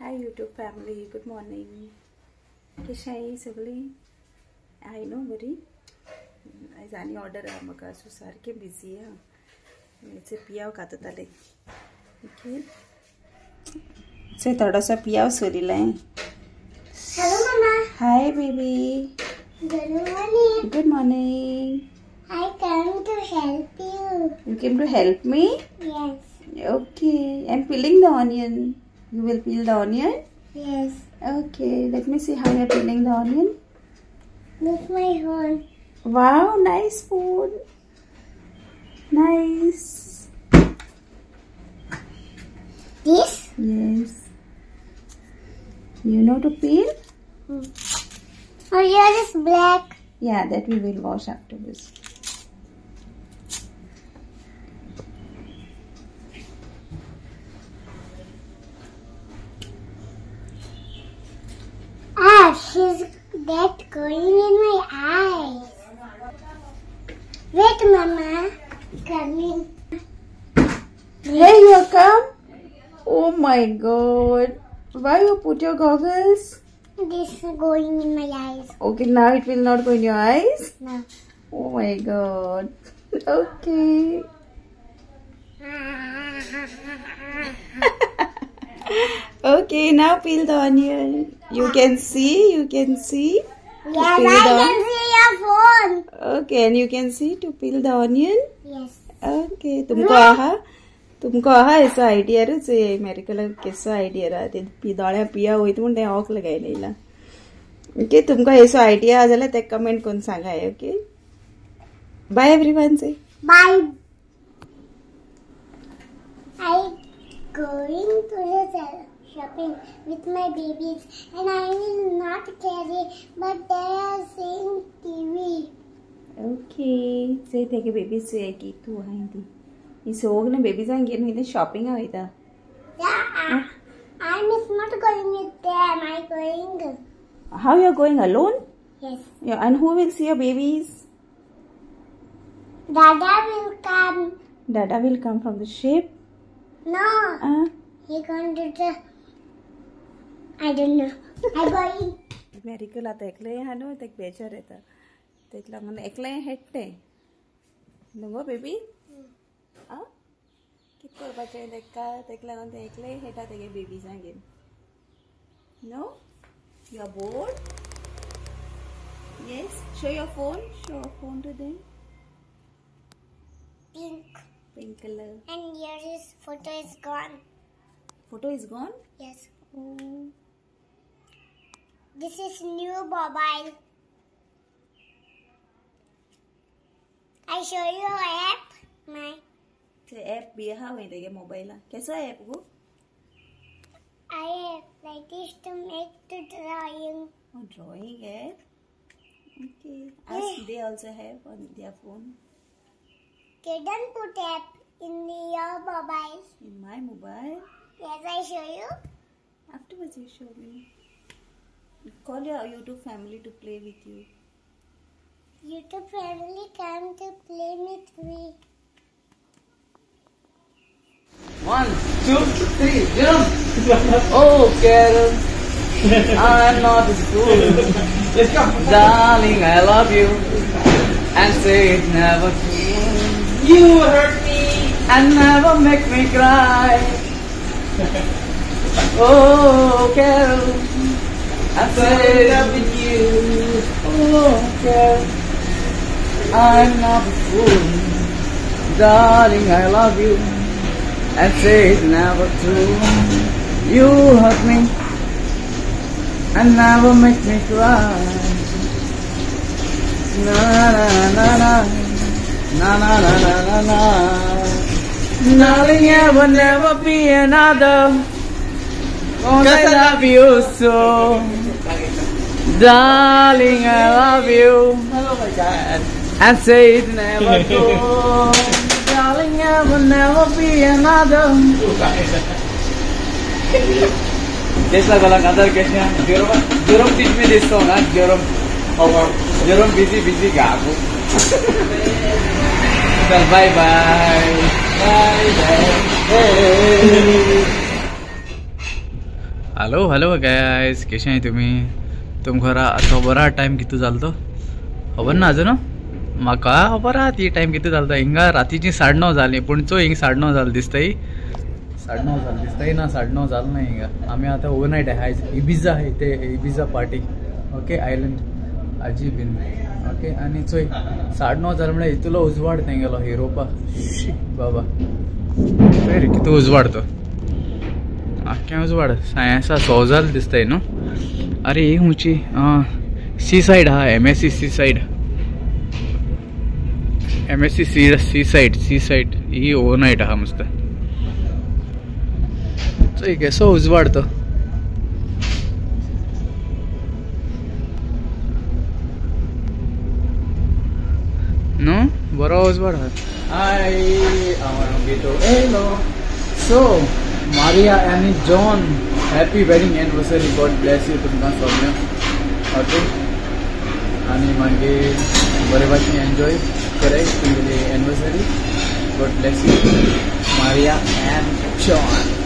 Hi YouTube family, good morning. कशें आहाय सगळीं? आहाय न्हू बरी? आयज आनी ऑर्डर आहा म्हाका, सो सारकें बिजी आहा. पियाव कातताले. ओके, थोडोसो पियाव सोरिलाय. Hello mama. Hi baby. Good morning. Good morning. I come to help you. You came to help me? Yes. Okay, I'm peeling the onion. You will peel the onion? Yes. Okay, let me see how you're peeling the onion. With my phone. Wow, nice phone. Nice. This? Yes. You know to peel? Mm. Oh, yours is black. Yeah, that we will wash afterwards. Ah, she's that going in my eyes. Wait, Mama. Coming. Hey, you are come? Oh my God. Why you put your goggles? This is going in my eyes. Okay, now it will not go in your eyes? No. Oh my God. Okay. Okay, now peel the onion. You can see, you can see. Yes, I can see your phone. Okay, and you can see to peel the onion? Yes. Okay, तुमको आहा, तुमको आहा ऐसा idea रे से मेरे को लग कैसा idea रहा ते दोळ्या पिया होईत म्हण ते ऑक लगायलेला. ओके, तुमको ऐसा आइडिया जाल्यार ते कमेंट करून सांगाय. Okay, bye everyone say. Bye. I going to the shopping with my babies and I will not carry, but they are seeing TV. Okay, say take babies से की तू हाय ती ही सगळे बेबीजांक घेवन वयता शॉपिंगा वयता. Yeah, I'm not going with them. I'm going. How you are going alone? Yes. Yeah, and who will see your babies? Dada will come. Dada will come from the ship? No. He going to the, I don't know. I going. Miracle आतां एकलें आहा न्हू, तेका बेजार येता, तेका लागून एकलें हेडटें न्हू गो baby. आं, कितें करपाचें तेका, तेका लागून तें एकलें हेडटा तेगे बेबीजांक घेवन. No, you are bored? Yes, show your phone, show your phone to them. Pink. Pink colour. And here is photo is gone. Photo is gone? Yes. Oh. This is new mobile. I show you app. My. The app भी है वही देखिए mobile है. कैसा app वो? I have like this to make the drawing. Oh, drawing app. Okay. As they also have on their phone. They don't put app in your mobile. In my mobile? Yes, I show you. Afterwards you show me. Call your YouTube family to play with you. YouTube family come to play with me. 1, 2, 3, jump! Oh, Carol, I'm not a fool. Let's go. Darling, I love you. And say it never true. You hurt me. And never make me cry. Oh, Carol, I'm fed up with you. Oh, Carol, I'm not a fool. Darling, I love you. And say it's never true. You hurt me and never make me cry. Na na na na na na na na na na. Darling, I will never be another. 'Cause I love you so. Darling, I love you. Oh my God. And say it never go. Darling, I will never be another. Just like another question. Jerome teach me this song, huh? Jerome. Jerome busy gago. Well, bye bye. Bye bye. Hey. Hello hello guys, कशें तुमी? तुमकां खबर आहा time कितू जालो तो? खबर ना अजून? म्हाका खबर आहा ती टायम कितू जालो तो. हिंगा रातीची 9:30 जाली, पूण चोय हिंगा 9:30 जालें दिसताय. 9:30 जालें दिसताय ना, 9:30 जालें ना हिंगा. आमी आतां ओवरनायट आहा इबिजा, ते इबिजा पार्टी ओके आयलंड आजी बीन ओके. आनी चोय 9:30 जालें म्हळ्यार इतलो उजवाड तेंगेलो युरोपा. बाबा चोय रे कितू उजवाड तो, आख्खें उजवाड. सायें आसा 100 जालें दिसताय न्हू. अरे ही खंयची सी सायड आहा, MSC sea side, MSC sea side, sea side ही ओवरनायट आहा मस्त. चोय केसो उजवाड तो. न्हू बरो उजवाड आहा. हाय हांव रंगीतो येयलो. सो मारिया आनी John, happy wedding anniversary, God bless you तुमकां सगळ्यांक ओके. आनी मागीर बरे भाशेन एन्जॉय कराय तुमगेली anniversary. God bless you Maria and John.